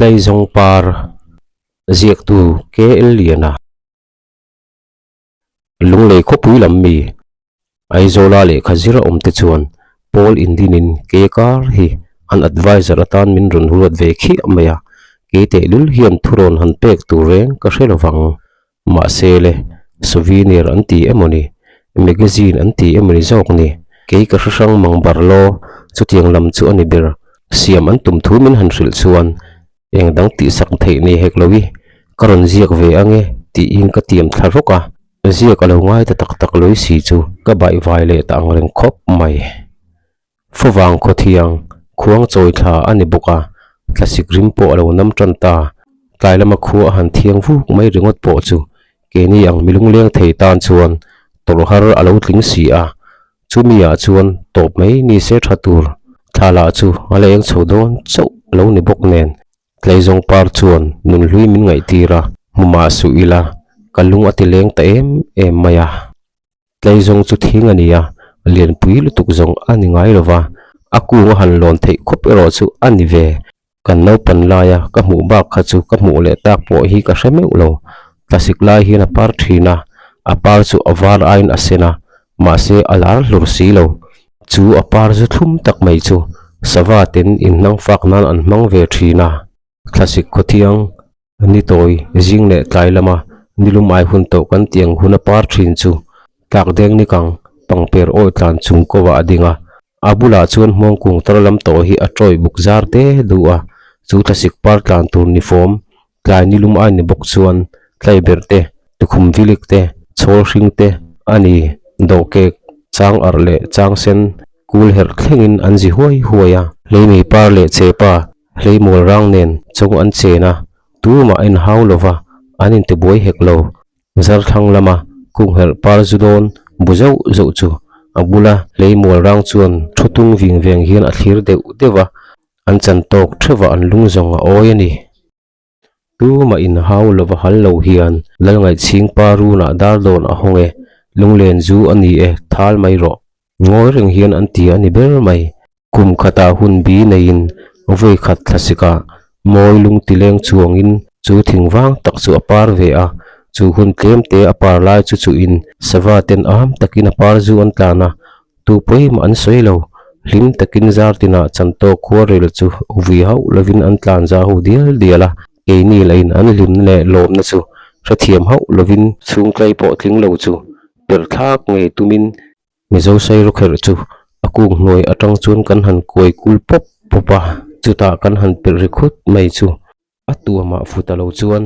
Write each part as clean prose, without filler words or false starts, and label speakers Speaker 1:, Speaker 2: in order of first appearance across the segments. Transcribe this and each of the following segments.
Speaker 1: Tlaizawng par ziaktu KL Liana. Lunglei khawpui lam mi Aizawla lehkha zir a awm te chuan Paul Indinin ke kar hi an adviser atan min rawn ruat ve khiah mai a, kei tehlul hian thurawn han pek tur reng ka hre lovang. Mahse le, souvenir an ti emaw ni, magazine an ti emaw ni zawk ni, kei ka hre hrang mang bar law, chutiang lam chu a ni ber. Siam an tum thu min han hrilh chuan eng dang tihsak theih nei hek lo i, ka rawn ziak ve ang e tiin ka tiam thla rawk a, ziak a lo ngai ta tak tak lawih si chu ka baihvai leh ta ang reng khawp mai. Favang khawthiang khuang chawi thla a ni bawk a, thlasik rim pawh a lo nam tan ta. Tlai lama khua a han thiang vuk mai ringawt pawh chu keini ang milungleng thei tan chuan tawrh har a lo tling si a, chumi ah chuan tawp mai ni se tha tur thla lah chu a la eng chho dawn chauh a lo ni bawk nen. Tleizawng par chuan nunhlui min ngaihtir a, hmu mah suh ila ka lung a ti leng ta em em mai a. Tleizawng chu thing a ni a, lianpui lutuk zawng a ni ngai lo va, a kung a han lawn theih khawp erawh chu a ni ve. Kan naupan laia ka hmuh bak kha chu ka hmuh leh tak pawh hi ka hre meuh lo. Tlasik lai hian a par thin a, a par chu a var aiin a sen a, mahse a lar hlur si lo. Chu a par zu thlum tak mai chu sava ten inhnang fak nan an hmang ve thin a. Thlasik khawthiang Ni tawi zing leh tlai lama nilum ai hun tawh kan tih ang hun a par thin chu tlak deng ni kang pangper awi tlan chung ko ah a ding a, a bulah chuan hmawng kung tar lam tawh hi a tawi buk zar te duh a, chu thlasik par tlan tur ni fawm tlai nilum ai ni bawk chuan tlai berh te, tukhum vilik te, chhawl hring te a ni, dawhkek, chang arh leh chang sen kul herh thlengin an zi huai huai a. Leimei par leh chepa Hleimual rang nen chung an chen a, tumah a inhau lo va, an intibuai hek lo. Zarthlang lama kungherh par zu dawn bu zauh zauh chu a bula hleimual rang chuan thu tung ving veng hian a thlir deuh deuh a, an chan tawk theuhah an lung zawng a awi a ni. Tumah inhau lo va hal lo hian Lalngaihchhing pa runah dar dawn a hawng e, lunglen zu a ni e, thal mai rawh. Ngawi reng hian an ti a ni ber mai. Kum khatah hun bi neiin vawi khat thlasikah mawi lung ti leng chuangin chu thing vang tak chu a par ve a, chu hun tlem te a par lai chu chuhin sava ten am takin a par zu an tlan a, tu pawimah an sawi lo. Hlim takin zar tinah chantawk khuarel chu vui hauh lovin an tlan za ho dial dial a, keini lahin an hlimna leh lawmna chu hrethiam hauh lovin chhungtlai pawh tling lo chu perh thlak ngei tumin Mizo Sairawkherh chu a kung hnuai atang chuan kan han kuai kul pawp pawp a, chutah kan han pelh ri khut mai chu a tuamah fut a lo chuan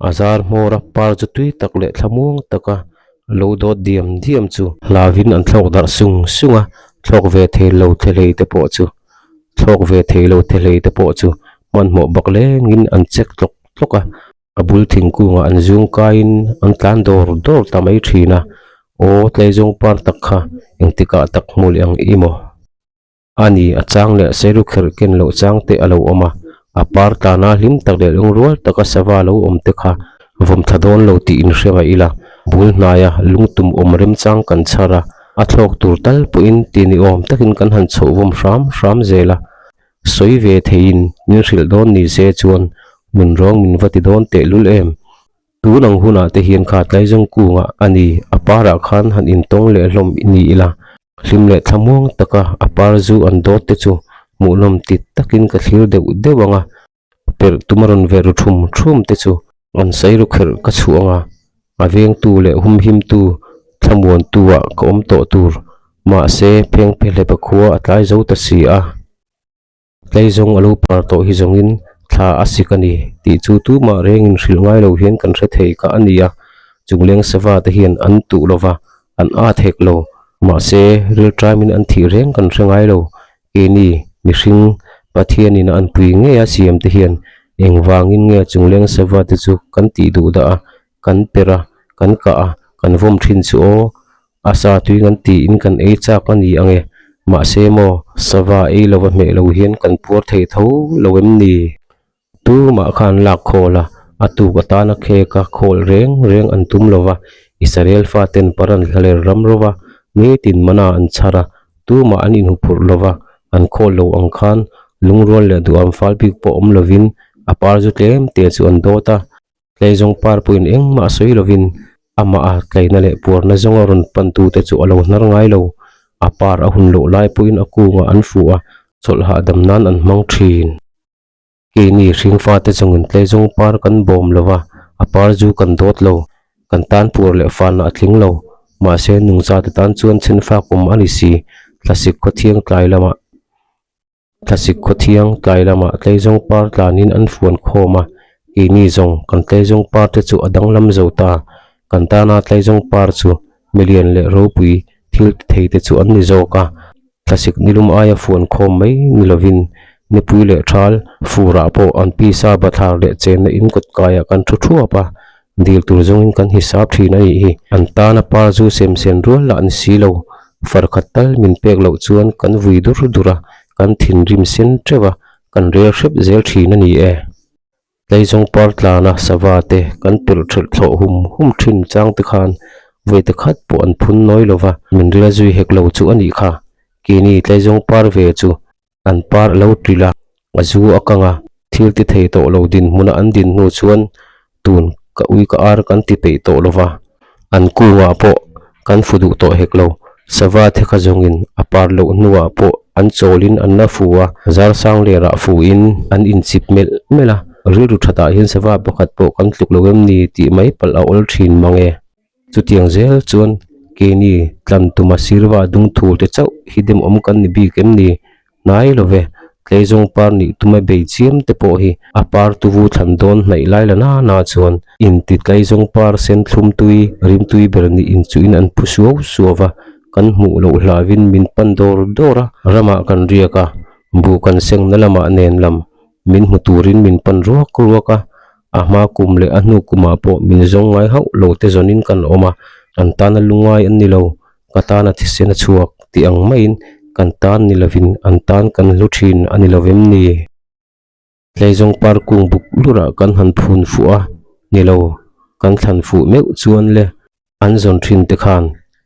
Speaker 1: a zar hmawr a par chu tui tak leh thlamuang taka lo dawt diam diam chu hlavin an thlawk darh sung sung a, thlawk ve thei lo thelei te pawh chu thlawk ve thei lo thelei te pawh chu hmanhmawh bak lengin an chek tlawk tlawk a. A bul thingkungah an zung kaiin an tlan dawr dawr ta mai thin a, aw tleizawng par tak kha engtikah tak hmu leh ang i maw? A ni, a chang leh seiru kherh ken loh chang te a lo awm a, a par tlana hlim tak leh lungrual taka sava lo awm te kha vawm tha dawn lo tih inhre ngaih ila, bul hnaia lungtum awm remchang kan chhar a, a thlawk tur tal pawhin ti ni awm takin kan han chhoh vawm hram hram zel a. Sawi ve theiin min hrilh dawn ni se chuan nun rawng min va ti dawn teh lul em? Tun ang hunah te hian kha tlaizawng kungah a ni, a parah khan han intawng leh hlawm ni ila, hlim leh thlamuang taka a par zu an dawt te chu hmuhnawm ti takin ka thlir deuh deuh ang a, perh tum a rawn ve ru thum thum te chu an sawi ru kherh ka chhuah ang a, a vengtu leh humhimtu thlamuantu ah ka awm tawh tur mahse pheng phehlep a khua a tlai zo ta si a. Tleizawng a lo par tawh hi zawngin thla a sik a ni tih chu tumah rengin hrilh ngai lo hian kan hre thei kha a ni a, chungleng sava te hian an tuh lo va, an at hek lo. Mahse, rilṭaimin an thih reng kan hre ngai lo. Keini, mihring, Pathianin a anpui ngei a siam te hian engvangin nge chungleng sava te chu kan tih duh dah a, kan perh a, kan kah a, kan vawm ṭhin chu aw. A sa tui kan tiin kan ei chak a ni ang e, mahse maw sava ei lova hmeh lo hian kan puar thei tho lo em ni? Tumah khan lak khawl a, a tuk atana khek a khawl reng reng an tum lova, Israel faten paran hlaler ram rova nitin mana an chhar a, tumah an inhuphurh lova an khawl lo ang khan lungrual leh duham fal bik pawh awm lovin A par zu tlem te chu an dawt a, Tleizawng par pawhin engmah sawi lovin amah a tleina leh puarna zawnga rawn pantute chu a lo hnar ngai lo. A par a hun loh lai pawhin a kungah an fuh a, chawlh hahdam nan an hmang thin. Keini hringfate chungin tleizawng par kan bawm lo va, a par zu kan dawt lo. Kan tan puar leh fanah a tling lo. Mahse, nungchate tan chuan chhenfak awm a ni si. Thlasik khawthiang tlai lamah. Thlasik khawthiang tlai lamah tleizawng par tlanin an fuan khawm a, keini zawng kan tleizawng par te chu a danglam zo ta. Kan tana tleizawng par chu milian leh ropui thil ti thei te chu an ni zawk a. Thlasik nilum aia fuan khawm mai ni lovin nipui leh thal furah pawh an pisa bathlar leh chenna in kawt kaiah kan thu thuap a, dil tur zawngin kan hisap thin a nih hi. An tana par zu sem sen rual lah ni si lo, far khat tal min pek loh chuan kan vui dur dur a, kan thinrim sen teuh a, kan rel hrep zel thin a ni e. Tleizawng par tlana sava te kan pelh thelh thlawh hum hum thin chang te khan vawi khat pawh an phun nawi lo va, min rel zui hek lo chu a nih kha. Keini tleizawng par ve chu An par a lo ṭil a, a zu a kang a, thil ti thei tawh lo dinhmuna an din hnu chuan tun ka ui ka ar kan ti peih tawh lo va, an kungah pawh kan fu duh tawh hek lo. Sava the kha zawngin a par loh hnuah pawh an chawlin an la fu a, zar sang lerah fuin an inchip melh melh a, rilru thatah hian sava pakhat pawh kan tluk lo em ni tih mai palh a awl thin mang e. Chutiang zel chuan keini tlan tuma sirva dung thur te chauh hi demawm kan ni bik em ni? Hnai lo ve, tleizawng par nih tuma bei chiam te pawh hi a par tuvu thlan dawn hnaih lai la na na chuan inti tleizawng par sen thlum tui rim tui ber nih inchuhin an phu suau suau va, kan hmuh loh hlauhin min pan dawr dawr a, ramah kan riak a, buh kan sengna lamah nen lam min hmu turin min pan ruak ruak a, A hma kum leh a hnu kumah pawh min zawng ngai hauh lo te zawnin kan awm a, kan tana lungngai an ni lo, ka tana thisen a chhuak tih ang maiin kan tan ni lovin an tan kan hlu thin a ni lo vem ni? Tleizawng par kung buk lurah kan han phun fuh a, ni lo, kan thlan fuh meuh chuan le An zawn thin te khan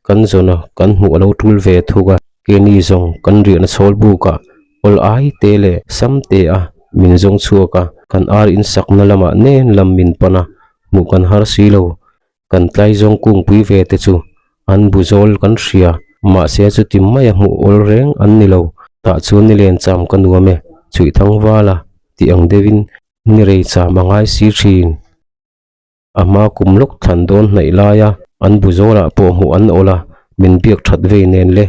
Speaker 1: kan zawn a kan hmuh a lo tul ve thuk a, keini zawng kan riahna chhawl bukah awl ai te leh sam te a min zawng chhuak a, kan ar in sakna lamah nen lam min pan a, hmuh kan har si lo. Kan tlai zawng kungpui ve te chu an bu zawl kan hria, mahse chuti maia hmuh awl reng an ni lo, tah chuan nilen cham ka nuam e, chhuih thang vala tih ang deuhin ni rei cham a ngai si thin. A hma kum lawk thlan dawn hnaih laia an bu zawlah pawh hmuh an awl a, min biak that vei nen le,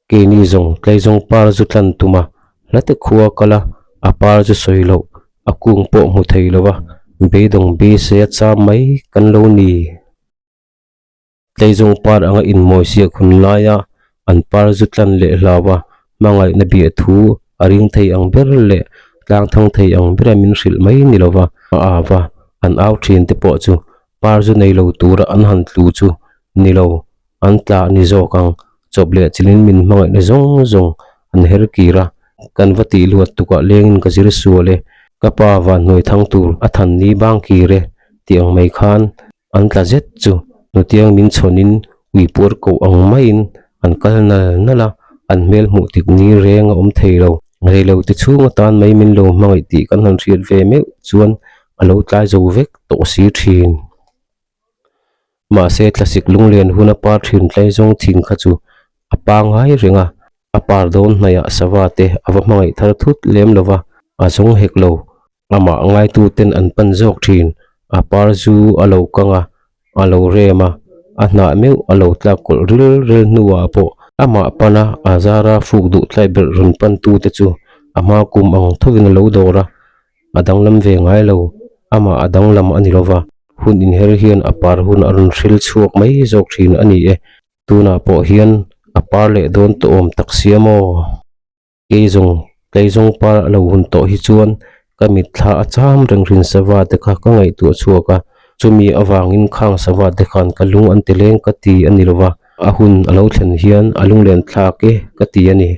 Speaker 1: keini zawng tleizawng par zu tlan tum a, hlate khua kal a, a par chu sawi loh, a kung pawh hmu thei lo a, beidawng beisei a cham mai kan lo ni. Tleizawng par anga inmawi siak hun laia an par zu tlan leh hlau a, hmangaihna biah thu a ring thei ang ber leh tlang thang thei ang bera min hrilh mai ni lova a au a, an au thin te pawh chu par zu nei lo tura an han tlu chu ni lo, an tla a ni zawk ang, chawp leh chilin min hmangaihna zawng zawng an her kir a, kan va tih luat tukah lengin ka zir sual e, ka pa vanhnuai thang tur a than ni bang kir e tih ang mai khan An tla zet chu hnutiang min chhawnin ui puar koh ang maiin an kal nal nal a, an hmel hmuh tik ni reng a awm thei lo. Reilo te chhung atan mai min lo hmangaih tih kan han hriat ve meuh chuan a lo tlai zo vek tawh si thin. Mahse thlasik lunglen hun a par thin tlai zawng thing kha chu a pangai reng a, a par dawn hnaihah sava te a va hmangaih thar thut lem lo va, a zawng hek lo. Amah ngaituten an pan zawk thin. A par zu a lo kang a, a lo rem a, a hnah meuh a lo tlak kawlh ril ril hnuah pawh amah pana a zara fuk duh tlai berh rawn pantute chu a hma kum ang thovin a lo dawr a, a danglam ve ngai lo. Amah a danglam a ni lova, hun inher hian a par hun a rawn hril chhuak mai zawk thin a ni e. Tunah pawh hian a par leh dawn tawh awm tak sia maw? Keizawng, Tleizawng par a lo hun tawh hi chuan ka mitthla a cham reng rin sava te kha ka ngaihtuah chhuak a, chumi avangin khang sava te khan ka lung an ti leng ka ti a ni lova, a hun a lo thlen hian a lunglen thlak e ka ti a ni.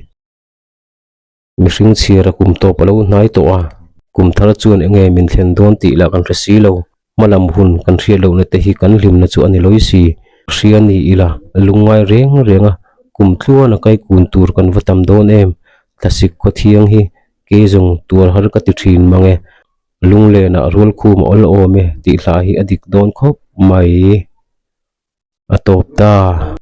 Speaker 1: Mihring chhiar a kum tawp a lo hnai tawh a, kum thar chuan enge min thlen dawn tih lah kan hre si lo. Hmalam hun kan hriat lohna te hi kan hlimna chu a ni lawi si. Hria ni ila, lungngai reng reng a, kum tluan a kai kun tur kan va tam dawn em? Thlasik khaw thiang hi keizawng tuar har ka ti thin mang e. Lunglenah rualkhum a awl awm e tih hla hi a dik dawn khawp mai. A tawp ta.